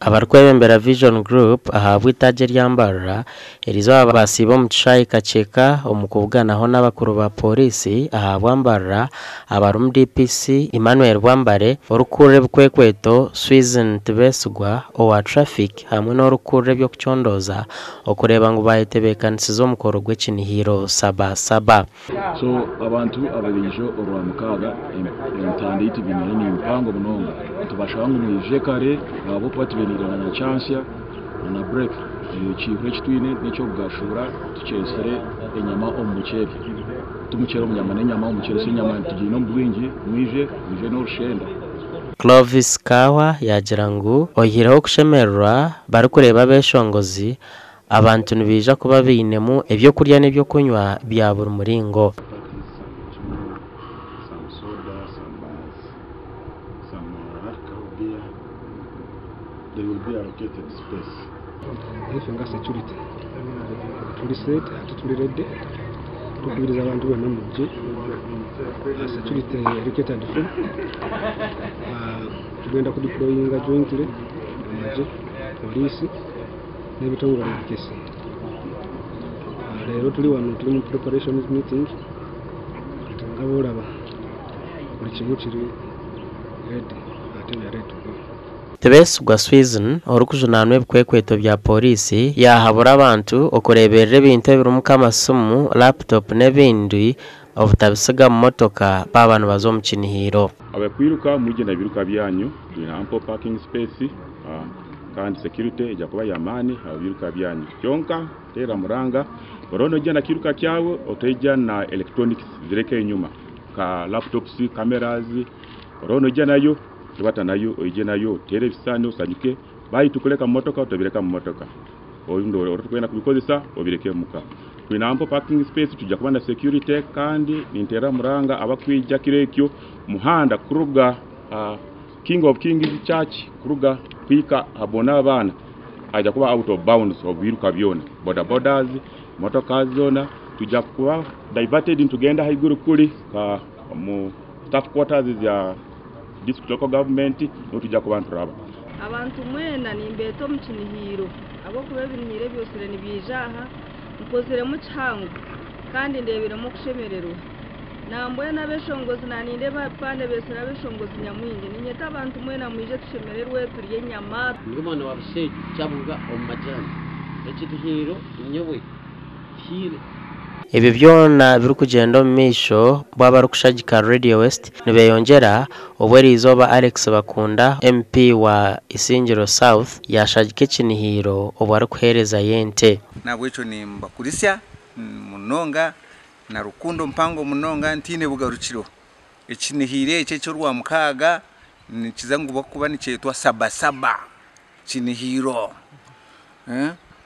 Abarikwebembera Vision Group ahabw'eitaagi erya Mbarara eriizooba basiiba omu kishaayi Kakyeka omu kubuganaho n'abakuru ba Pooriisi ahabwa Mbarara abarimu DPC Emmanuel Bwambare, orikukurira ebikwekweto Swizin Tibesigwa owa Traffic hamwe n'orikukurira eby'okucondooza okureeba ngu bayetebeekanisiza omukoro gw'ekinihiro Saba Saba. So abantu abaraije Orwamukaaga entanda ei tubainiire ni mpango munonga. Nitubashaba ngu mwije kare ahabw'okuba tubainiire na nyakyansya na break. Ekiihuro eki twine n'eky'okugashuura tukyetsire enyama omu muceeri. Ti muceeri omu nyama n'enyama omu muceeri so enyama tugiine omu bwingi mwije, mwije n'orushenda. Clovis Kawa yaagira ngu oyihireho okushemererwa barikureeba abeeshongozi, abantu nibaija kuba bainemu ebyokurya n'ebyokunywa bya buri muringo. Itwe nka security turi set ate turi ready tukubiriza abantu boona mwije security eri catered for tugenda ku deployinga jointly amagye, police n'ebitongore ebikesi. Reero turi wano turi omu preparations meeting nga boraba buri kimwe kiri ready ate we are ready to go. Tibesigwa Swizin, orikujunaanwa ebikwekweto bya Pooriisi yaahabura abantu okureeberera ebintu ebirimu nk'amasimu, laptop n'ebindi obutabisiga mu motoka baaba nibaza omu kinihiiro. Abakwiruka mwije na biruka byanyu, twine ample parking space kandi security eija kuba y'amaani aha biruka byanyu. Kyonka teera muranga oraba noija na kiruka kyawe otaija na electronics zireke enyuma nka laptops, cameras, oraba noija nayo ribata nayo oije nayo oteere ebishushani osanyuke baitu kureka mu motoka otabireka mu motoka oraba orikwenda kubikozesa obireke omuka. Twine ample parking space twija kuba na security kandi ninteera muranga abakwija kiro ekyo muhanda kuruga King of Kings Church kuruga kuhika aha Bonabaana haija kuba out of bounds omu biruka byona boda bodas, motoka zoona twija kuba diverted nitugenda ahaiguru kuri omu staff quarters za district local government niho twija kuba nituraba. Abantu mwena nimbeeta omu kinihiiro ahabw'okuba ebinihiiro ebyosire nibyija aha nkoziremu kihango kandi ndeebiremu okushemererwa. Nambwenu abeshongozi nanindeeba aha bipande beetsire abeshongozi nyamwingi. Niinyeta abantu mwena mwije tushemererwe turye enyama. Ndi omwana wa Busheegi Kyabunga omu Majani. Ekinihiiro nyowe tihiire. Ebyo byona birikugyenda omu maisho bo abarikushagika Radio West nibeyongyera obu eriizooba Alex Bakunda, MP wa Isingiro South yaashagika ekinihiiro obu arikuheerezayo ente. Nahabwekyo nimbakurisya munonga na rukundo mpango munonga ntiine bugarukiro. Ekinihiiro eki eky'orwamukaaga nikiza ngu kuba nikyetwa Saba Saba Kinihiiro.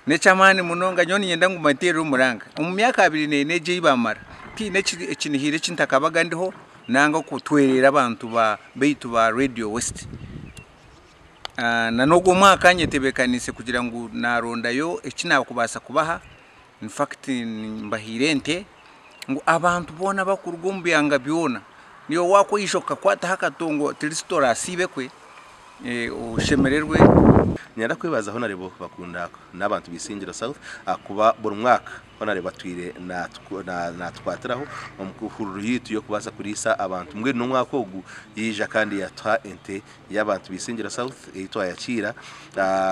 N'eky'amaani munonga nyowe niinyenda ngu mbateerere omuranga. Omu myaka 24 egi ei baamara, tihaine ekinihiiro eki ntakabaga ndiho nanga okutwerera abantu baitu ba Radio West. Na n'ogu omwaka nyetebeekaniise kugira ngu naarondayo eki naakubaasa kubaha, in fact mbahaire ente ngu abantu boona abakuruga omu byanga byona, niiwe wakwija okakwataho akatongo at least oraasiibe kwe oshemererwe. Niinyenda kwebaza Honourable Bakunda n'abantu ba Isingiro South ahakuba buri mwaka Honourable atwire natukwatiraho omu hururu yaitu y'okubaasa kuriisa abantu. Mbwenu n'omwaka ogu yaija kandi yatuha ente y'abantu ba Isingiro South ei twayakiira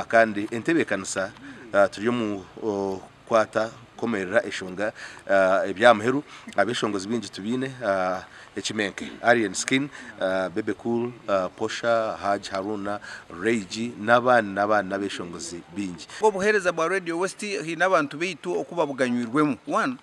kandi entebeekanisa turi omu kukwata kukomerera eshonga ebya muheru abeshongozi bingi tubiine ekimenke Alien Skin, Bebe Cool, Posha, Haj Haruna, Ray G n'abandi n'abandi n'abeshongozi bingi. Obuheereza bwa Radio West haine abantu baitu oku babuganywirwemu. One,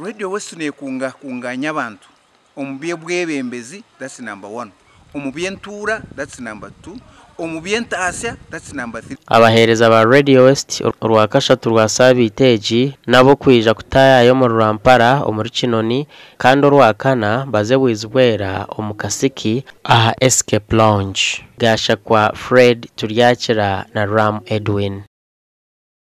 Radio West neekungaakunganya abantu omu by'obwebembezi that's number one, omu by'entuura that's number two, omu by'entaasya that's number three. Abaheereza ba Radio West orwakashatu rwa saabiiti egi n'ab'okwija kutaayaaya omuri Rwampara omuri Kinoni kandi orwakana baze Bwizibwera omu Kasiki aha Escape Lounge. Gashakwa Fred Turyakira na Ram Edwin.